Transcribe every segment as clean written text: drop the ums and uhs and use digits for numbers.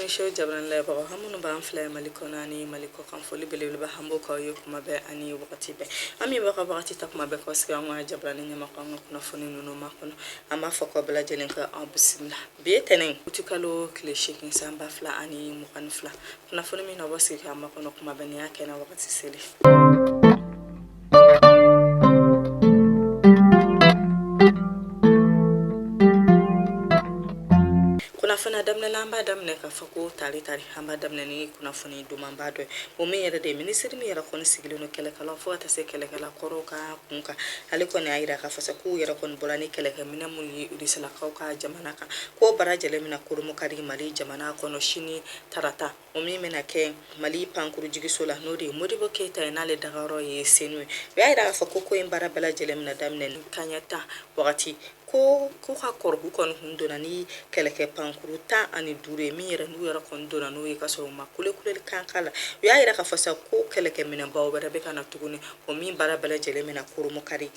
su jabarani lajɛbagaw, aw minnu b'an filɛ Mali kɔnɔ ani Mali kɔkan, foli belebeleba an b'o k'aw ye kuma bɛɛ ani wagati bɛɛ. An min b'a ka wagati ta kuma bɛɛ k'aw sigi an ka jabarani ɲɛmakɔrɔ, an ka kunnafoni ninnu makɔnɔ, an b'a fɔ k'aw bɛɛ lajɛlen ka aw bisimila. Bi ye tɛnɛn, utikalo tile 8, san 2022. Kunnafoni min na bɔ sigi k'an makɔnɔ kuma bɛɛ, nin y'a kɛnɛ wagati seli. Kunnafoni daminɛ la, an b'a daminɛ k'a fɔ ko tari tari, an b'a daminɛ ni kunnafoni dumanba dɔ ye. O min yɛrɛ de ye minisiri min yɛrɛ kɔni sigilen don kɛlɛkɛlaw fo ka taa se kɛlɛkɛla kɔrɔw ka kun kan, ale kɔni y'a jira k'a fɔ sa k'u yɛrɛ kɔni bɔra ni kɛlɛkɛminɛ minnu ye Irisilakaw ka jamana kan, k'o barajɛlen bɛna kurunbonkari Mali jamana kɔnɔ sini tarata, o min bɛna kɛ Mali pankurujigiso la, n'o de ye Modibo Keyita ye, n'ale dagayɔrɔ ye Senu ye. U y'a jira k'a fɔ ko ko in baara bɛɛ lajɛlen bɛna daminɛ ni kanɲɛ 10 wagati, ko k'u ka kɔrɔku kɔni kun donna ni kɛlɛkɛ pankuru 15 ye, min yɛrɛ n'u yɛrɛ kɔni donna n'o ye ka sɔrɔ u ma kulekuleli kan k'a la. U y'a jira k'a fɔ sa ko kɛlɛkɛminɛnbaw wɛrɛ bɛ ka na tuguni, o min baara bɛɛ lajɛlen bɛna kurunbonkari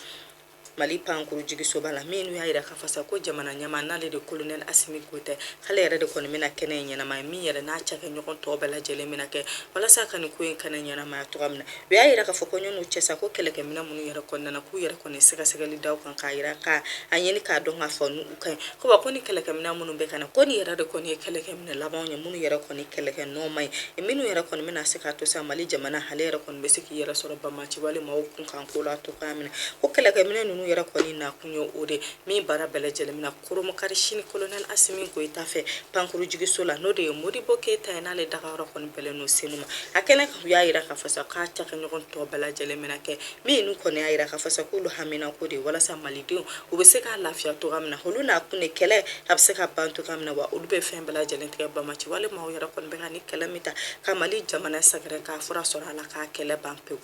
Mali pankuru jigisoba la, min y'a jira k'a fɔ sa ko jamana ɲɛmaa, n'ale de kolonɛli Asimi Goyita, k'ale yɛrɛ de kɔni bɛna kɛnɛ in ɲɛnamaya, min yɛrɛ n'a cakɛɲɔgɔn tɔw bɛɛ lajɛlen bɛna kɛ walasa ka nin ko in kɛnɛ ɲɛnamaya cogoya min na. U y'a jira k'a fɔ ko ɲɔgɔn cɛ sa ko kɛlɛkɛminɛ minnu yɛrɛ kɔni nana, k'u yɛrɛ kɔni sɛgɛsɛgɛli da kan k'a jira k'a ɲini k'a dɔn k'a fɔ n'u ka ɲi, ko wa ko ni kɛlɛkɛminɛ minnu bɛ ka na, ko nin yɛrɛ de kɔni ye kɛlɛkɛminɛ labanw ye, minnu yɛrɛ kɔni kɛlɛkɛ nɔma ye, minnu yɛrɛ kɔni bɛna se k'a to sa Mali jamana ale yɛrɛ kɔni bɛ se k'i yɛrɛ sɔrɔ banbaanciwale maaw kun kan ko la cogoya min na. Ko kɛlɛkɛminɛ ninnu yɛrɛ kɔni nakun ye o de, min baara bɛɛ lajɛlen bɛna kurunbonkari sini kolonɛli Asimi Goyita fɛ pankurujigiso la, n'o de ye Modibo Keyita ye, n'ale dagayɔrɔ kɔni bɛnnen don Senu ma. A kɛnɛ kan, u y'a jira k'a fɔ sa k'a cakɛɲɔgɔn tɔ bɛɛ lajɛlen bɛna kɛ, min n'u kɔni y'a jira k'a fɔ sa k'olu hamina ko de ye walasa malidenw u bɛ se k'a lafiya cogoya min na, olu n'a kun de kɛlɛ a bɛ se ka ban cogoya min na, wa olu bɛ fɛn bɛɛ lajɛlen tigɛ banbaanciwale maaw yɛrɛ kɔni bɛ ka ni kɛlɛ min ta ka Mali jamana sɛgɛrɛ k'a fura sɔrɔ a la k'a kɛlɛ ban pewu.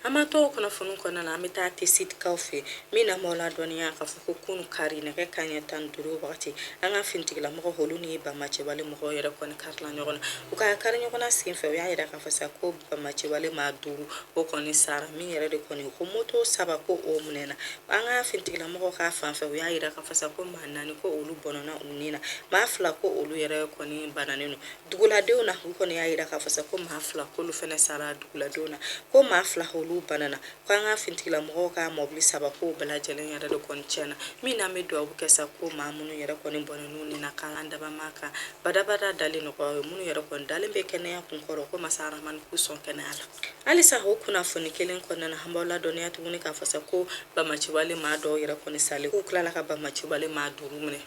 An b'an to kunnafoni kɔnɔna na, an bɛ taa Tesitikaw fɛ, min na maaw ladɔnniya k'a fɔ ko kunun kari nɛgɛ kanɲɛ 15 wagati, an ka finitigilamɔgɔ olu ni banbaanciwale mɔgɔw yɛrɛ kɔni karila ɲɔgɔn na. U ka kari ɲɔgɔn na senfɛ, u y'a jira k'a fɔ sa ko banbaanciwale maa 5 o kɔni sara, min yɛrɛ de kɔni ko moto 3 ko o minɛna. An ka finitigilamɔgɔw ka fan fɛ, u y'a jira k'a fɔ sa ko maa 4 ko olu bɔnɔna u ni na, maa 2 ko olu yɛrɛ kɔni bananen don. Duguladenw na, u kɔni y'a jira k'a fɔ sa ko maa 2 k'olu fana sara duguladenw na, ko maa 2 olu banana, ko an ka finitigilamɔgɔw ka mɔbili 3 k'o bɛɛ lajɛlen yɛrɛ de kɔni tiɲɛna, min n'an bɛ dugawu kɛ sa ko maa minnu yɛrɛ kɔni bɔnɛn'u ni na, k'an dabama ka badabada dali nɔgɔya ye, minnu yɛrɛ kɔni dalen bɛ kɛnɛya kun kɔrɔ, ko masa Arahamani k'u sɔn kɛnɛya la. Halisa o kunnafoni kelen kɔnɔna na, an b'aw ladɔnniya tuguni k'a fɔ sa ko banbaanciwale maa dɔw yɛrɛ kɔni salen, k'u tilala ka banbaanciwale maa 5 minɛ.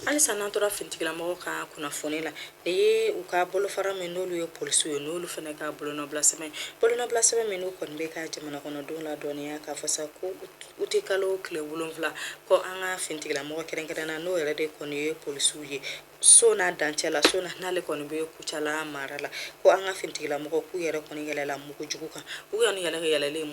Halisa n'an tora finitigilamɔgɔw ka kunnafoni la, nin ye u ka bolofara min n'olu ye polisiw ye, n'olu fana ka bolonɔbila sɛbɛn, bolonɔbila sɛbɛn min n'u kɔni bɛ ka jamana kɔnɔdenw ladɔnniya k'a fɔ sa ko utikalo tile 7, ko an ka finitigilamɔgɔ kɛrɛnkɛrɛn na, n'o yɛrɛ de kɔni ye polisiw ye so n'a dancɛ la, so na n'ale kɔni bɛ Kucala mara la, ko an ka finitigilamɔgɔw k'u yɛrɛ kɔni yɛlɛla mugujugu kan. U kɔni yɛlɛ yɛlɛlen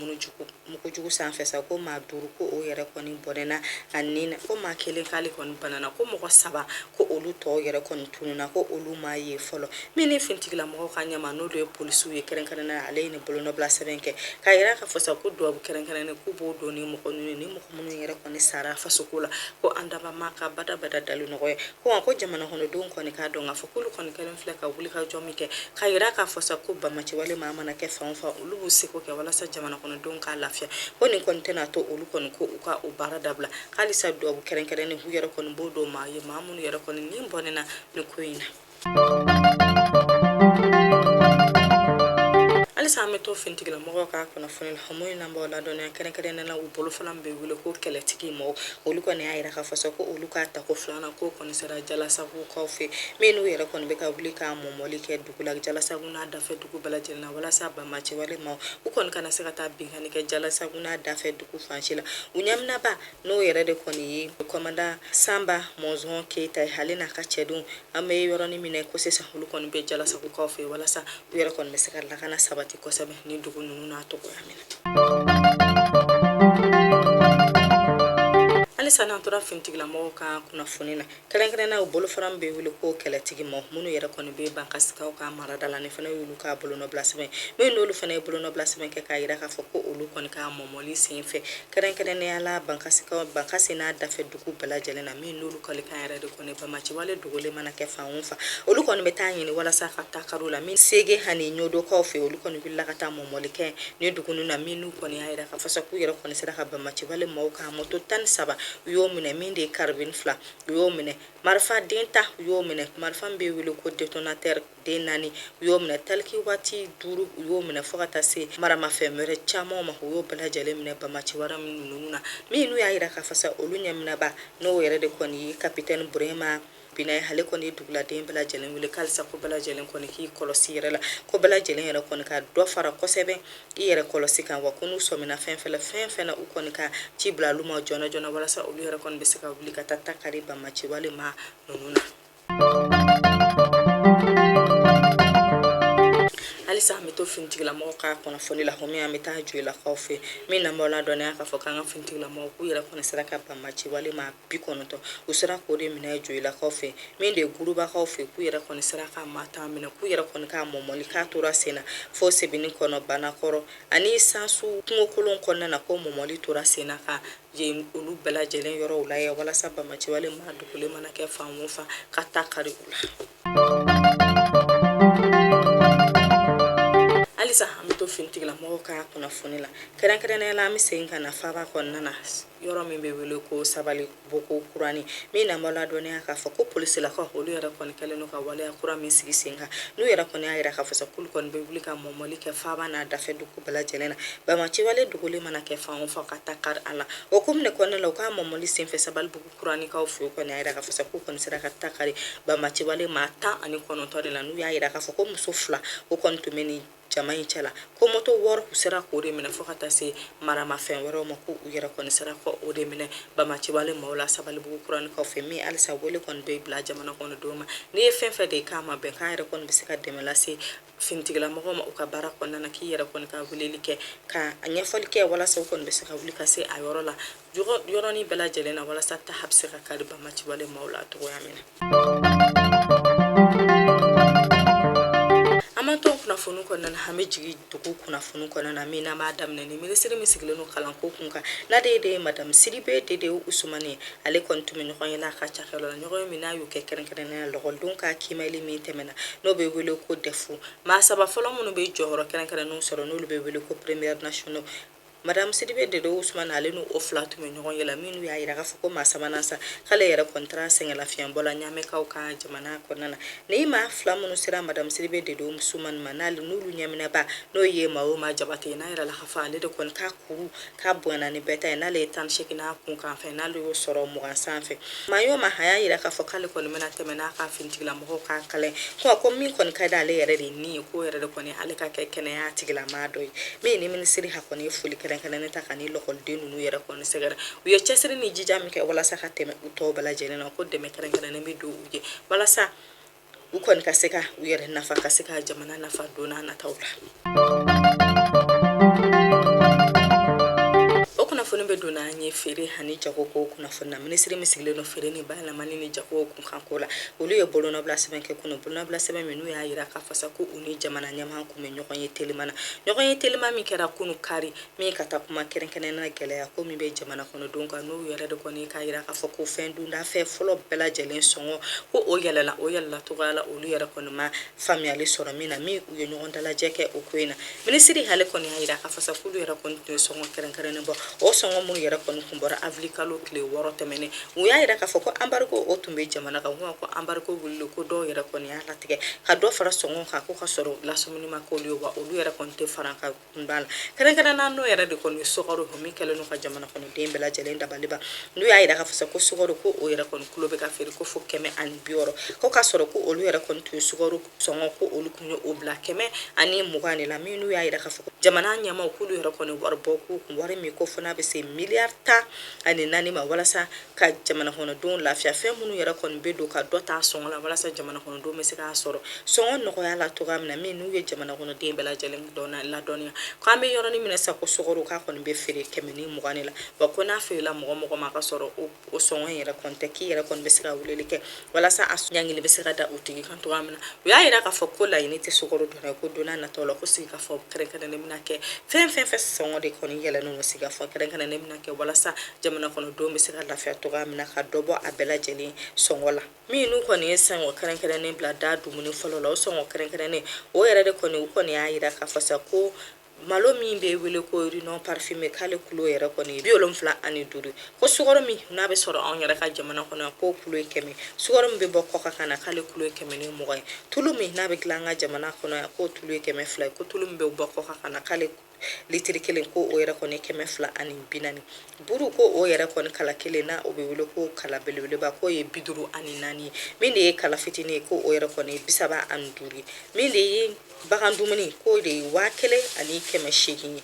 mugujugu sanfɛ sa, ko maa 5 ko o yɛrɛ kɔni bɔnɛna a ni na, ko maa 1 k'ale kɔni banana, ko mɔgɔ 3 ko olu tɔw yɛrɛ kɔni tununna, ko olu ma ye fɔlɔ. Min ni finitigilamɔgɔw ka ɲɛmaa, n'olu ye polisiw ye kɛrɛnkɛrɛnnenya, ale ye nin bolonɔbila sɛbɛn kɛ k'a yira k'a fɔ sa ko duwawu kɛrɛnkɛrɛnnen k'u b'o don ni mɔgɔ ninnu ni mɔgɔ minnu yɛrɛ kɔni sara fasoko la, ko an dabama ka badabada dali nɔgɔya, ko wa ko jamana kɔnɔdenw kɔni k'a dɔn k'a fɔ k'olu kɔni kɛlen filɛ ka wulikajɔ min kɛ k'a yira k'a fɔ sa ko banbaanciwale maa mana kɛ fan o fan, olu b'u seko kɛ walasa jamana kɔnɔdenw k'a lafiya, ko nin kɔni tɛna to olu kɔni ko u ka o baara dabila, k'alisa duwawu kɛrɛnkɛrɛnnen u yɛrɛ kɔni b'o don maa ye, maa minnu yɛrɛ kɔni ni bɔnɛna nin ko in na. Halisa an bɛ to finitigilamɔgɔw ka kunnafoni la, mun in b'aw ladɔnniya kɛrɛnkɛrɛnnenya la, u bolofara min bɛ wele ko kɛlɛtigi mɔgɔw, olu kɔni y'a yira k'a fɔ sa ko olu ka tako filanan ko kɔni sera Jalasagukaw fɛ, min n'u yɛrɛ kɔni bɛ ka wuli ka mɔmɔli kɛ dugu la, Jalasagu n'a dafɛ dugu bɛɛ lajɛlen na, walasa banbaanciwale maaw u kɔni kana se ka taa binkanni kɛ Jalasagu n'a dafɛ dugu fan si la. U ɲɛminaba, n'o yɛrɛ de kɔni ye kɔmandan Sanba Mɔnzɔn Keyita ye, ale n'a ka cɛdenw, an bɛ yɔrɔnin min na ko sisan, olu kɔni bɛ Jalasagukaw fɛ walasa u yɛrɛ kɔni bɛ se ka lakana sabati kosɛbɛ ni dugu ninnu n'a togoya min na. Halisa n'an tora finitigilamɔgɔw ka kunnafoni na, kɛrɛnkɛrɛnnenya u bolofara min bɛ wele ko kɛlɛtigi ma, minnu yɛrɛ kɔni bɛ Bankasikaw ka marada la, ni fana y'olu ka bolonɔbila sɛbɛn min, n'olu fana ye bolonɔbila sɛbɛn kɛ k'a jira k'a fɔ ko olu kɔni ka mɔmɔli sen fɛ, kɛrɛnkɛrɛnnenya la Bankasikaw, Bankasi n'a dafɛ dugu bɛɛ lajɛlen na, min n'olu kalikan yɛrɛ de kɔni banbaanciwale dogolen mana kɛ fan o fan, olu kɔni bɛ taa ɲini walasa ka taa kari la. Min Sege ani Ɲodokaw fɛ, olu kɔni wulila ka taa mɔmɔli kɛ ni dugu na, min n'u kɔni y'a jira k'a fɔ sa k'u yɛrɛ kɔni sera ka banbaanciwale maaw ka moto 13 u y'o minɛ, min de ye karabini 2 u y'o minɛ, marifa den 10 u y'o minɛ, marifa min bɛ wele ko détonateur den 4 u y'o minɛ, taliki waati 5 u y'o minɛ, fo ka taa se maramafɛn wɛrɛ caman ma, u y'o bɛɛ lajɛlen minɛ banbaanciwale ninnu na. Min n'u y'a jira k'a fɔ sa olu ɲɛminɛba, n'o yɛrɛ de kɔni ye kapitɛni Burema Binɛ, ale kɔni ye duguladen bɛɛ lajɛlen wele k'alisa ko bɛɛ lajɛlen kɔni k'i kɔlɔsi yɛrɛ la, ko bɛɛ lajɛlen yɛrɛ kɔni ka dɔ fara kosɛbɛ i yɛrɛ kɔlɔsi kan, wa ko n'u sɔmina fɛn fɛn la, fɛn fɛn na, u kɔni ka ci bila olu ma joona joona walasa olu yɛrɛ kɔni bɛ se ka wuli ka taa ta kari banbaanciwale maa ninnu na. Halisa an bɛ to finitigilamɔgɔw ka kunnafoni la, min an bɛ taa Joyilakaw fɛ, min n'an b'aw ladɔnniya k'a fɔ k'an ka finitigilamɔgɔw k'u yɛrɛ kɔni sera ka banbaanciwale maa 90 u sera k'o de minɛ Joyilakaw fɛ, min de ye Gurubakaw fɛ, k'u yɛrɛ kɔni sera ka maa 10 minɛ, k'u yɛrɛ kɔni ka mɔmɔli k'a tora sen na fo Sebenikɔnɔ, Banakɔrɔ ani Sansu kungokolon kɔnɔna na, ko mɔmɔli tora sen na ka yen olu bɛɛ lajɛlen yɔrɔw la, walasa banbaanciwale maa dogolen mana kɛ fan o fan, ka taa kari u la. Halisa an bɛ to finitigilamɔgɔw ka kunnafoni la, kɛrɛnkɛrɛnnenya la an bɛ segin ka na faaba kɔnɔna na, yɔrɔ min bɛ wele ko Sabalibugu kurani, min n'an b'aw ladɔnniya k'a fɔ ko polisilakaw olu yɛrɛ kɔni kɛlen don ka waleya kura min sigi sen kan, n'u yɛrɛ kɔni y'a jira k'a fɔ sa k'olu kɔni bɛ wuli ka mɔmɔli kɛ faaba n'a dafɛ dugu bɛɛ lajɛlen na, banbaanciwale dogolen mana kɛ fan o fan, ka taa kari a la. O hukumu de kɔnɔna la, u ka mɔmɔli senfɛ Sabalibugu kuranikaw fɛ, u kɔni y'a jira k'a fɔ sa k'u kɔni sera ka ta kari banbaanciwale maa 19 de la, n'u y'a jira k'a fɔ ko muso 2 o kɔni tun bɛ nin jama in cɛ la, ko moto 6 u sera k'o de minɛ, fo ka taa se maramafɛn wɛrɛw ma, ko u yɛrɛ kɔni sera ko o de minɛ banbaanciwale maaw la Sabalibugu kuranikaw fɛ. Min halisa wele kɔni bɛ bila jamana kɔnɔdenw ma, n'i ye fɛn fɛn de ye k'a ma bɛn, k'an yɛrɛ kɔni bɛ se ka dɛmɛ lase finitigilamɔgɔw ma u ka baara kɔnɔna na, k'i yɛrɛ kɔni ka weleli kɛ ka ɲɛfɔli kɛ walasa u kɔni bɛ se ka wuli ka se a yɔrɔ la yɔrɔnin bɛɛ lajɛlen na, walasa ta bɛ se ka kari banbaanciwale maaw la cogoya min na. An ma to kunnafoni kɔnɔna na, an bɛ jigin dugu kunnafoni kɔnɔna na, min n'an b'a daminɛ ni minisiri min sigilen don kalanko kun kan, n'ale de ye madamu Sidibe Dede Usumani ye. Ale kɔni tun bɛ ɲɔgɔn ye n'a ka cakɛlaw la, ɲɔgɔn ye min n'a y'o kɛ kɛrɛnkɛrɛnnenya la lakɔlidenw ka kiimɛli min tɛmɛna, n'o bɛ wele ko DEF. Maa 3 fɔlɔ minnu bɛ jɔyɔrɔ kɛrɛnkɛrɛnnenw sɔrɔ, n'olu bɛ wele ko premiers nationaux, Madamu Sidibe Dede Usumani ale n'o 2 tun bɛ ɲɔgɔn ye la, minnu y'a jira k'a fɔ ko maa sabanan sa k'ale yɛrɛ kɔni taara sɛgɛnlafiɲɛbɔ la Ɲamɛkaw ka jamana kɔnɔna na. Ni maa 2 minnu sera madamu Sidibe Dede Usumani ma, n'ale n'olu ɲɛminɛba n'o ye Mahoma Jabate, n'a yɛrɛ la k'a fɔ ale de kɔni ka kuru k'a bonyana ni bɛɛ ta ye, n'ale ye 18 n'a kun kan fɛ, n'ale y'o sɔrɔ 20 sanfɛ. Mahoma a y'a jira k'a fɔ k'ale kɔni bɛna tɛmɛ n'a ka finitigilamɔgɔw ka kalan ye, ko min kɔni ka di ale yɛrɛ de ni ye, k'o yɛrɛ de kɔni ale ka kɛ kɛnɛya tigilamaa dɔ ye. Min ni minisiri ha kɔni ye foli kɛrɛnkɛrɛnnen ta ka ni lɔkɔliden ninnu yɛrɛ kɔni sɛgɛrɛ, u ye cɛsiri ni jija min kɛ walasa ka tɛmɛ u tɔw bɛɛ lajɛlen na, ko dɛmɛ kɛrɛnkɛrɛnnen bɛ don u ye walasa u kɔni ka se ka u yɛrɛ nafa, ka se ka jamana nafa don n'a nataw la. O kunnafoni bɛ don n'an ye feere ani jagoko kunnafoni na. Minisiri min sigilen don feere ni bayɛlɛmani ni jago kunkanko la, olu ye bolonɔbila sɛbɛn kɛ kunun, bolonɔbila sɛbɛn min n'u y'a jira k'a fɔ sa ko u ni jamana ɲɛmaa kun bɛ ɲɔgɔn ye telima na, ɲɔgɔn ye telima min kɛra kunun kari, min ka taa kuma kɛrɛnkɛrɛnnen na gɛlɛya ko min bɛ jamana kɔnɔdenw kan, n'u yɛrɛ de kɔni k'a jira k'a fɔ ko fɛn dundafɛn fɔlɔ bɛɛ lajɛlen sɔngɔ ko o yɛlɛla, o yɛlɛla cogoya la olu yɛrɛ kɔni ma faamuyali sɔrɔ min na. Min u ye ɲɔgɔn dalajɛ kɛ o ko in na, minisiri ale kɔni y'a jira k'a fɔ sa k'olu yɛrɛ kɔni tun ye sɔngɔ kɛrɛnkɛrɛnnen bɔ, o sɔngɔ minnu yɛrɛ kɔni kun bɔra avril kalo tile 6 tɛmɛnen. U y'a jira k'a fɔ ko embargo o tun bɛ jamana kan, ko embargo wulila, ko dɔw yɛrɛ kɔni y'a latigɛ ka dɔ fara sɔngɔ kan, ko ka sɔrɔ lasɔmini ma k'olu ye, wa olu yɛrɛ kɔni tɛ fara kan kun b'a la. Kɛrɛnkɛrɛn na n'o yɛrɛ de kɔni ye sukaro, min kɛlen don ka jamana kɔnɔden bɛɛ lajɛlen dabali ban, n'u y'a jira k'a fɔ sa ko sukaro ko o yɛrɛ kɔni kilo bɛ ka feere ko fo 160, ko k'a sɔrɔ ko olu yɛrɛ kɔni tun ye sukaro sɔngɔ ko olu tun ye o bila 120 de la. Min n'u y'a jira k'a fɔ jamana ɲɛmaaw k'olu yɛrɛ kɔni wari bɔ k'u kun, wari min ko fo n'a bɛ se miliyari 14 ma walasa ka jamana kɔnɔdenw lafiya. Fɛn minnu yɛrɛ kɔni bɛ don ka dɔ ta sɔngɔ la walasa jamana kɔnɔdenw bɛ se k'a sɔrɔ sɔngɔ nɔgɔya la cogoya min na, min n'u ye jamana kɔnɔden bɛɛ lajɛlen ladɔnniya k'an bɛ yɔrɔnin min na sisan, ko sukaro k'a kɔni bɛ feere 120 de la. Wa ko n'a feerela mɔgɔ mɔgɔ ma ka sɔrɔ o sɔngɔ in yɛrɛ kɔni tɛ, k'i yɛrɛ kɔni bɛ se ka weleli kɛ walasa a ɲangili bɛ se ka da o tigi kan cogoya min na. U y'a jira k'a fɔ ko laɲini tɛ sukaro dɔrɔn ye, ko don n'a nataw la ko sigikafɔ kɛrɛnkɛrɛnnen bɛna kɛ. Fɛn fɛn fɛn sɔngɔ de kɔni yɛlɛnnen don, sigikafɔ kɛrɛnkɛrɛnnen bɛna kɛ walasa jamana kɔnɔdenw bɛ se ka lafiya cogoya min na, ka dɔ bɔ a bɛɛ lajɛlen sɔngɔ la. Minnu kɔni ye sɔngɔ kɛrɛnkɛrɛnnen bila da dumuni fɔlɔ la, o sɔngɔ kɛrɛnkɛrɛnnen o yɛrɛ de kɔni, u kɔni y'a jira k'a fɔ sa ko malo min bɛ wele ko riz non parfumé, k'ale kilo yɛrɛ kɔni ye 75. Ko sukaro min n'a bɛ sɔrɔ anw yɛrɛ ka jamana kɔnɔ, k'o kilo ye 100. Sukaro min bɛ bɔ kɔkan ka na, k'ale kilo ye 120 ye. Tulu min n'a bɛ dilan an ka jamana kɔnɔ yan, k'o tulu ye 200 ye. Ko tulu min bɛ bɔ kɔkan ka na, k'ale litiri kelen, ko o yɛrɛ kɔni 240. Buru, ko o yɛrɛ kɔni kala kelen na, o bɛ wele ko kala belebeleba, k'o ye 54 ye. Min de ye kala fitinin ye, ko o yɛrɛ kɔni ye 35 ye. Min de ye bagan dumuni, k'o de ye 1800 ye.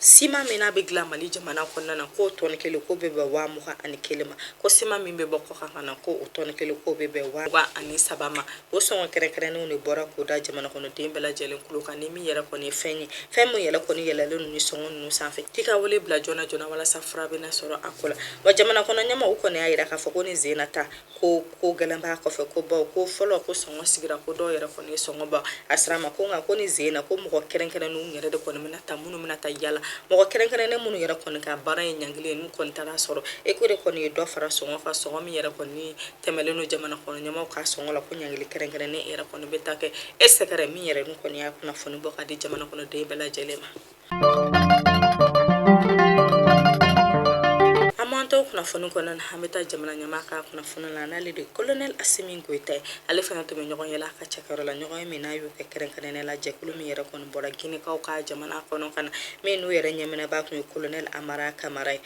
Siman min n'a bɛ dilan Mali jamana kɔnɔna na, k'o tɔni kelen, k'o bɛ bɛn 21,000 ma. Ko siman min bɛ bɔ kɔkan ka na, ko o tɔni kelen, k'o bɛ bɛn 23,000 ma. O sɔngɔ kɛrɛnkɛrɛnnenw de bɔra k'o da jamana kɔnɔden bɛɛ lajɛlen tulo kan. Ni min yɛrɛ kɔni ye fɛn ye, fɛn min yɛrɛ kɔni yɛlɛlen don ni sɔngɔ ninnu sanfɛ, k'i ka wele bila joona joona walasa fura bɛna sɔrɔ a ko la. Wa jamana kɔnɔ ɲɛmaaw kɔni y'a jira k'a fɔ ko ni sen na ta ko ko gɛlɛn b'a kɔfɛ, ko bawo ko fɔlɔ ko sɔngɔ sigira, ko dɔw yɛrɛ kɔni ye sɔngɔ ban a sira ma. Ko nka ko ni sen na, ko mɔgɔ kɛrɛnkɛrɛnnenw yɛrɛ de kɔni bɛna ta, minnu bɛna taa yala, mɔgɔ kɛrɛnkɛrɛnnen minnu yɛrɛ kɔni ka baara ye ɲangili ye, n'u kɔni taara sɔrɔ e ko de kɔni ye dɔ fara sɔngɔ kan, sɔngɔ min yɛrɛ kɔni tɛmɛlen don jamana kɔnɔ ɲɛmaaw ka sɔngɔ la, ko ɲangili kɛrɛnkɛrɛnnen yɛrɛ kɔni bɛ taa kɛ e sɛgɛrɛ min yɛrɛ kɔni y'a kunnafoni bɔ ka di jamana kɔnɔden bɛɛ lajɛlen ma. An b'an to kunnafoni kɔnɔna na, an bɛ taa jamana ɲɛmaa ka kunnafoni la, n'ale de colonel Asimi Goyita ye. Ale fana tun bɛ ɲɔgɔn ye la a ka cakɛyɔrɔ la, ɲɔgɔn ye min n'a y'o kɛ kɛrɛnkɛrɛnnenya la jɛkulu min yɛrɛ kɔni bɔra Ginekaw ka jamana kɔnɔ ka na, min n'u yɛrɛ ɲɛminɛbaa tun ye colonel Amara Kamara ye,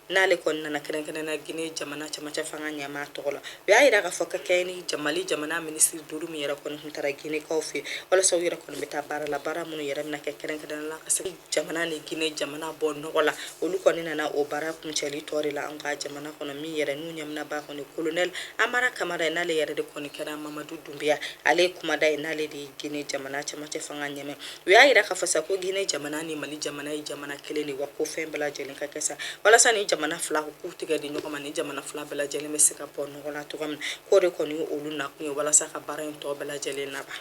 n'ale kɔni nana kɛrɛnkɛrɛnnenya Gine jamana camancɛ fanga ɲɛmaa tɔgɔ la. U y'a jira k'a fɔ ka kɛɲɛ ni Mali jamana minisiri 5 min yɛrɛ kɔni tun taara Ginekaw fɛ walasa u yɛrɛ kɔni bɛ taa baara la, baara minnu yɛrɛ bɛna kɛ kɛrɛnkɛrɛnnenya la ka se jamana ni Gine jamana bɔ nɔgɔ la, olu kɔni nana o baara kuncɛli tɔ de la an ka jamana kɔnɔ. Min yɛrɛ n'u ɲɛminɛbaa kɔni colonel Amara Kamara ye, n'ale yɛrɛ de kɔni kɛra Mamadu Dunbiya ale ye kumada ye, n'ale de ye Gine jamana camancɛ fanga ɲɛmaa. U y'a jira k'a fɔ sa ko Gine jamana ni Mali jamana ye jamana kelen de, wa ko fɛn bɛɛ lajɛlen ka kɛ sa walasa ni jamana fila k'u tɛgɛ di ɲɔgɔn ma, ni jamana fila bɛɛ lajɛlen bɛ se ka bɔ nɔgɔ la cogoya min na, k'o de kɔni ye olu nakun ye walasa ka baara in tɔ bɛɛ lajɛlen laban.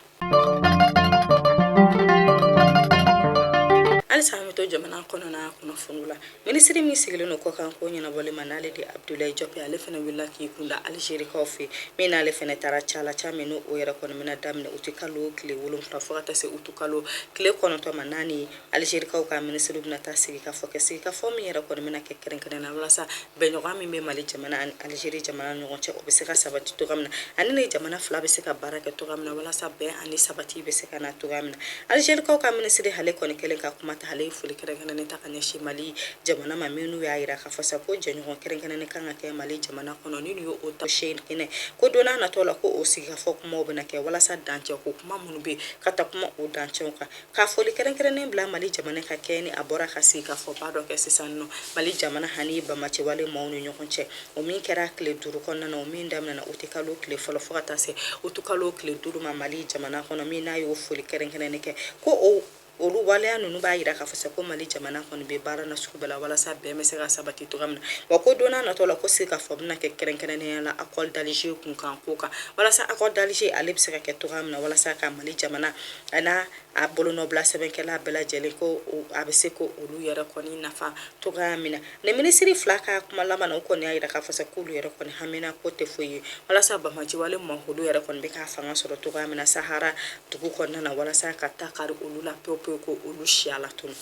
Halisa an bɛ to jamana kɔnɔna kunnafoniw la. Minisiri min sigilen don kɔkan ko ɲɛnabɔli ma, n'ale de Abdoulaye Diop ye, ale fana wulila k'i kunda Algerikaw fɛ, min n'ale fana taara ca la, ca min n'o yɛrɛ kɔni bɛna daminɛ uti kalo tile 7 fo ka taa se uti kalo tile 9 ma, n'a ni Algerikaw ka minisiri bɛna taa sigikafɔ kɛ, sigikafɔ min yɛrɛ kɔni bɛna kɛ kɛrɛnkɛrɛn na walasa bɛnɲɔgɔn min bɛ Mali jamana ani Algérie jamana ɲɔgɔn cɛ, o bɛ se ka sabati cogoya min na, ani ni jamana fila bɛ se ka baara kɛ cogoya min na walasa bɛn ani sabati bɛ se ka na cogoya min na. Algerikaw ka minisiri ale kɔni kɛlen ka kuma ta, ale ye foli kɛrɛnkɛrɛnnen ta ka ɲɛsin Mali jamana ma, minnu y'a jira k'a fɔ sa ko jɛɲɔgɔn kɛrɛnkɛrɛnnen kan ka kɛ Mali jamana kɔnɔ, ni y'o ta kɛnɛ ko don n'a natɔ la, ko o sigikafɔ kumaw bɛna kɛ walasa dancɛ ko kuma minnu bɛ ka taa kuma o dancɛw kan, ka foli kɛrɛnkɛrɛnnen bila Mali jamana ka kɛ ni a bɔra ka sigikafɔba dɔ kɛ sisan nɔ Mali jamana ani banbaanciwale maaw ni ɲɔgɔn cɛ, o min kɛra tile 5 kɔnɔna na, o min daminɛna uti kalo tile fɔlɔ fo ka taa se uti kalo tile 5 ma Mali jamana kɔnɔ, min n'a y'o foli kɛrɛnkɛrɛnnen kɛ, ko o olu waleya ninnu b'a jira k'a fɔ sa ko Mali jamana kɔni bɛ baara na sugu bɛɛ la walasa bɛn bɛ se ka sabati cogoya min na. Wa ko don n'a natɔ la, ko sigikafɔ bɛna kɛ kɛrɛnkɛrɛnnenya la accord d'Alger kunkan ko kan, walasa accord d'Alger ale bɛ se ka kɛ cogoya min na walasa ka Mali jamana a n'a a bolonɔbila sɛbɛnkɛla bɛɛ lajɛlen, ko a bɛ se ko olu yɛrɛ kɔni nafa cogoya min na. Ni minisiri fila ka kuma laban na, u kɔni y'a jira k'a fɔ sa k'olu yɛrɛ kɔni hamina ko tɛ foyi ye walasa banbaanciwale maaw olu yɛrɛ kɔni bɛ ka fanga sɔrɔ cogoya min na Sahara dugu kɔnɔna na, walasa ka taa kari olu la pewu pewu, ko olu siya latunu.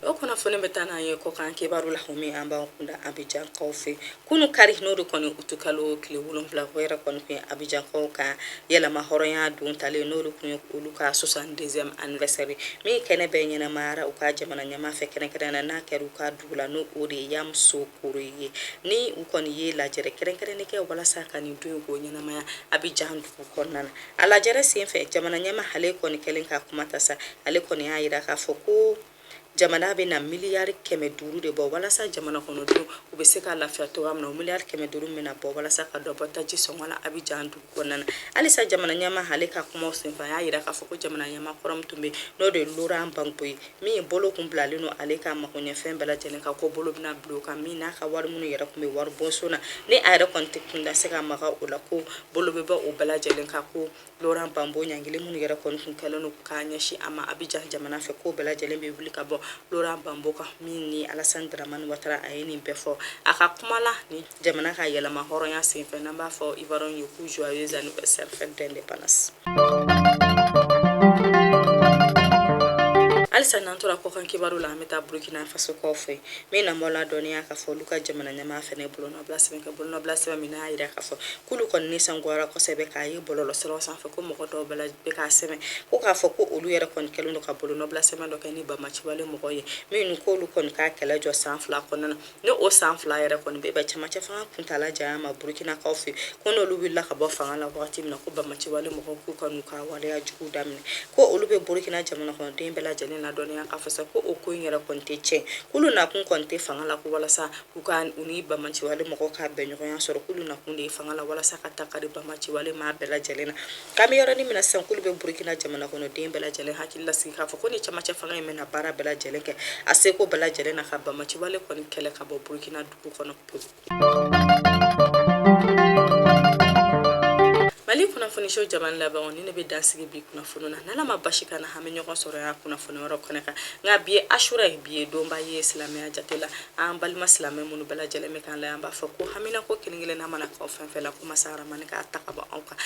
O kunnafoni bɛ taa n'an ye kɔkan kibaru la, o min an b'an kunda Abijankaw fɛ. Kunu kari, n'o de kɔni utukalo tile 7, o yɛrɛ kɔni tun ye Abijankaw ka yɛlɛma hɔrɔnya don talen, n'o de tun ye olu ka 62e anniversaire min kɛnɛ bɛɛ ɲɛnamayara u ka jamana ɲɛmaa fɛ kɛrɛnkɛrɛn na, n'a kɛra u ka dugu la, n'o o de ye Yamusokoro ye, ni u kɔni ye lajɛrɛ kɛrɛnkɛrɛnnen kɛ walasa ka nin don in k'o ɲɛnamaya Abijan dugu kɔnɔna na. A lajɛrɛ senfɛ, jamana ɲɛmaa ale kɔni kɛlen ka kuma ta sa, ale kɔni y'a jira k'a fɔ ko jamana bɛ na miliyari 500 de bɔ walasa jamana kɔnɔdenw u bɛ se ka lafiya cogoya min na. O miliyari 500 bɛna bɔ walasa ka dɔ bɔ taji sɔngɔ la Abijan dugu kɔnɔna na. Halisa jamana ɲɛmaa ale ka kumaw senfɛ, a y'a yira k'a fɔ ko jamana ɲɛmaa kɔrɔ min tun bɛ, n'o de ye Laurent Gbagbo ye, min ye bolo kun bilalen don ale ka magoɲɛfɛn bɛɛ lajɛlen kan, ko bolo bɛna bila o kan, min n'a ka wari minnu yɛrɛ tun bɛ wari bonso na, ni a yɛrɛ kɔni tɛ kun da se ka maga o la, ko bolo bɛ bɔ o bɛɛ lajɛlen kan. Ko Laurent Gbagbo ɲangili minnu yɛrɛ kɔni tun kɛlen don k'a ɲɛsin a ma Abijan jamana fɛ, k'o bɛɛ lajɛlen bɛ wuli ka bɔ Laurent Gbagbo kan. Min ni Alassane Dramane Ouattara, a ye nin bɛɛ fɔ a ka kuma la ni jamana ka yɛlɛma hɔrɔnya senfɛ, n'an b'a fɔ Ivoirien ye ko joyeux anniversaire, fête d'indépendance. Halisa n'an tora kɔkan kibaru la, an bɛ taa Burkina Faso kaw fɛ, min na bɔ ladɔnniya k'a fɔ olu ka jamana ɲɛmaa fɛnɛ bolonɔbila sɛbɛn kɛ, bolonɔbila sɛbɛn min n'a y'a yira k'a fɔ k'olu kɔni nisɔngoyara kosɛbɛ k'a ye bɔlɔlɔ siraw sanfɛ ko mɔgɔ dɔw bɛ k'a sɛbɛn ko k'a fɔ ko olu yɛrɛ kɔni kɛlen don ka bolonɔbila sɛbɛn dɔ kɛ ni banbaanciwale mɔgɔw ye, minnu k'olu kɔni k'a kɛlɛ jɔ san 2 kɔnɔna na. Ni o san 2 yɛrɛ kɔni bɛ bɛn cɛmancɛ fanga kuntaala janya ma Burukinakaw fɛ, ko n'olu wulila ka bɔ fanga la wagati min na, ko banbaanciwale mɔgɔw k'u ka n'u ka waleya jugu daminɛ. Ko olu bɛ Burukina jamana kɔnɔden bɛɛ lajɛlen ladɔnniya k'a fɔ sa ko o ko in yɛrɛ kɔni tɛ tiɲɛ, k'olu nakun kɔni tɛ fanga la ko walasa u ka u ni banbaanciwale mɔgɔw ka bɛnɲɔgɔnya sɔrɔ, k'olu nakun de ye fanga la walasa ka dankari banbaanciwale maa bɛɛ lajɛlen na. K'an bɛ yɔrɔnin min na sisan, k'olu bɛ Burukina jamana kɔnɔden bɛɛ lajɛlen hakili lasigi k'a fɔ ko ni cɛmancɛ fanga in bɛna baara bɛɛ lajɛlen kɛ a seko bɛɛ lajɛlen na ka banbaanciwale kɔni kɛlɛ ka bɔ Burukina dugu kɔnɔ pewu. Mali kunnafoniso jamana laban ni ne bɛ dan sigi bi kunnafoni na. N'Ala ma basi k'an na, an bɛ ɲɔgɔn sɔrɔ yan kunnafoni wɛrɛ kɛnɛ kan. Nka bi ye Asura ye, bi ye donba ye silamɛya jate la. An balima silamɛ minnu bɛɛ lajɛlen bɛ k'an la, an b'a fɔ ko haminako kelen kelenna mana k'aw fɛn fɛn la, ko masa Aramani k'a ta ka bɔ anw kan.